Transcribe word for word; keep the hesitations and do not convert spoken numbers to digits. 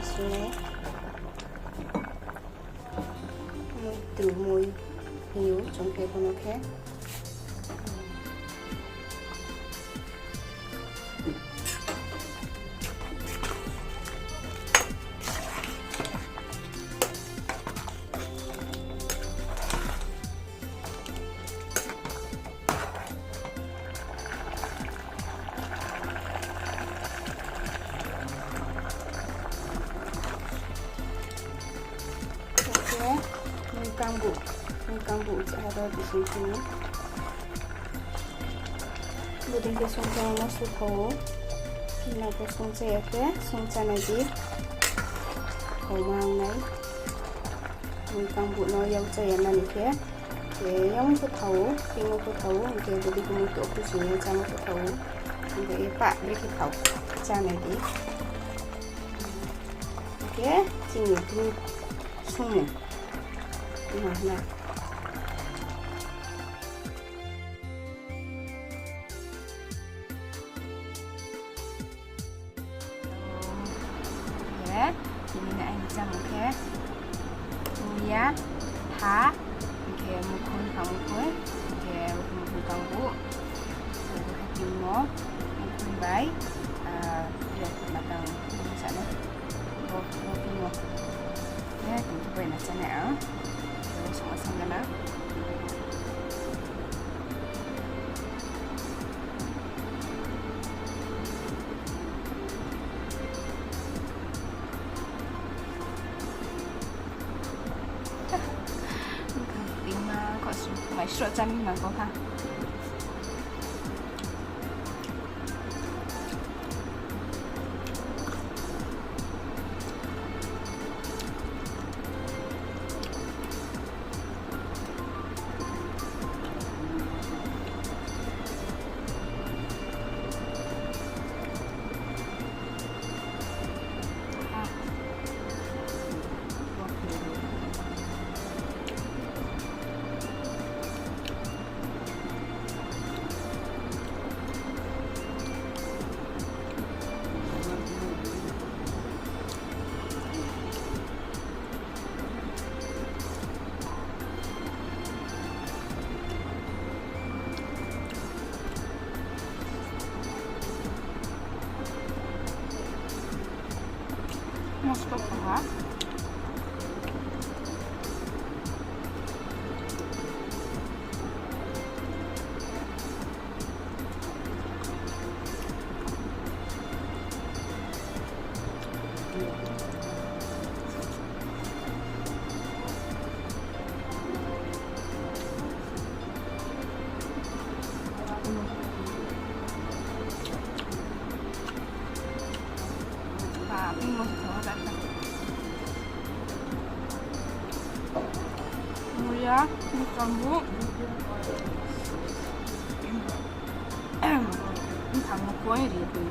Sini mui tu mui hing ou chung khe bono khe. Khe, mui kangbu, mui kangbu cha ha ro bising sini. Bodei khe sungchamo no suthao ou. Nang khe sungcha ya khe sungcha nai di. Khauma ong nai. Mui kangbu no yaucha ya nani khe. Khe yamo pho thao ou, tingmo pho thao ou, hing khe bodei khe mui to khe sini chámo pho thao ou. Hing khe pah brekhe thao. Chá nai di. Hing khe chini bru sungmung. Ima na. Khe, tini ni aini chámung khe, muya, tha, hing khe mukhun, ha mukhun, hing khe mukhun kangbu, hing khe tingmo, mukhun bai, ah, ye, matang, sa nai, bo, bo tingmo. Ye, tini khe bai na chá nai ang. Khe, bo songma song gana. Tingma kho su, mai sroh chámi ma kho ha. Mosto kaha. Ba, bini moso thangmo kha. Muya, mkangbu. Mphang mukhoi ri tui.